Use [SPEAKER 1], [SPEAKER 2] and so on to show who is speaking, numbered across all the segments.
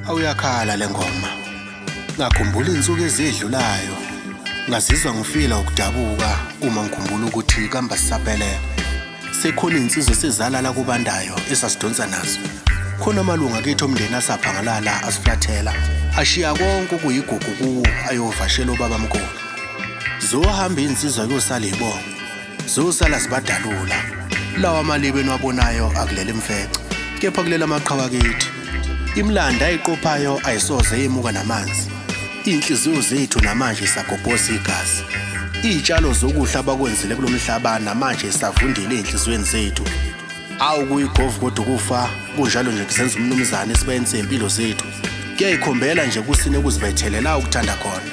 [SPEAKER 1] Awuyakhala le ngoma. Ngakhumbula izinsuku ezidlulayo. Ngazizwa ngifila ukudabuka uma ngikhumbula ukuthi kamba sisaphelele. Sekhona insizwa esizalala kubandayo esasidonsa nazo. Khona amalunga akithi omndeni asaphangalala asiflathela. Ashiya konke okuyigugu kuwo ayovashela obabamkhulu. Zohamba insizwa kuyosala ibongo. Zosala sibadalula. Lawa amaliba eniwabonayo akulela imfece. Kepha kulela amaqhawe akithi. Imilando ayiqophayo ayisoze yemuka namanzi. Iy'nhliziyo zethu namanje isagobhoza igazi. Iy'tshalo zokuhle abakwenzile kulo mhlaba namanje isavundile ey'nhliziyweni zethu. Awu kuyigovu kodwa ukufa kunjalo nje kuzenza umnumzane esibayeni sey'mpilo zethu. Kuyayikhombela nje kusine ukuzibethelela ukuthanda khona.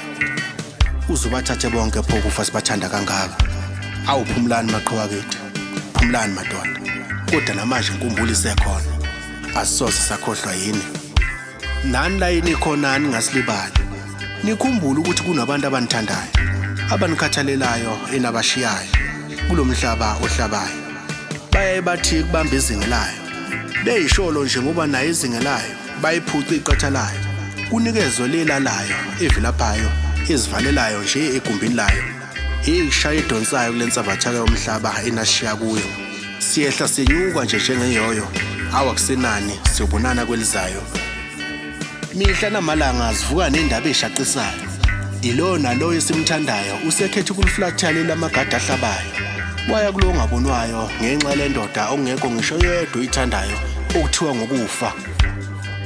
[SPEAKER 1] Uzubathathe bonke pho kufa sibathanda kangaka. Awu phumlani maqhawe akithi. Phumlani madoda. Kodwa namanje inkumbulo isekhona. Asisoze sakhohlwa yini. Nani la enikhona ningasilibali. Nikhumbule ukuthi kunabantu abanithandayo, abanikhathalelayo enabashiyayo kulomhlaba ohlabayo. Bayaye bathi kubamba izingelayo. Beyisholo nje ngoba nayo izingelayo bayiphuca iqatha layo. Kunikezwe lelalayo evilaphayo ezivalelayo nje egumbini layo. Ishaya idonsayo kule nsabathaka yomhlaba enashiya kuyo. Siyehla sinyuka nje njengeyoyo. Awu akusenani siyobonana kwelizayo. Mihla namalanga sivuka nendaba eshaqisayo. Yilowo nalowo esimthandayo usekhetha ukuliflathela lamagada ahlabayo. Waya kulo ongabonwayo ngenxa lendoda okungekho ngisho yedwa oyithandayo okuthiwa ngokufa.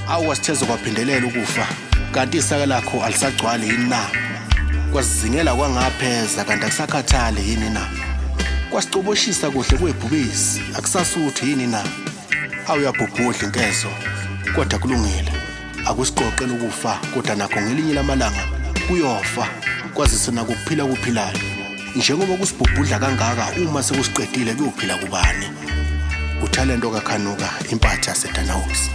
[SPEAKER 1] Awu kwasitheze kwaphindelela ukufa kanti isaka lakho alisagcwali yini na? Kwasizingela kwangapheza kanti akusakhathali yini na? Kwasicoboshisa kuhle kwebhubesi akusasuthi yini na? Awuyabhubhudla inkezo kodwa kulungile. Akusiqoqela ukufa kodwa nakho ngelinye lamalanga kuyofa kwazise nako kuphila kuphilayo. Njengoba kusibhubhudla kangaka uma sekusiqedile kuyophila kubani? Uthalento kaKhanuka impatha yaseDanawusi.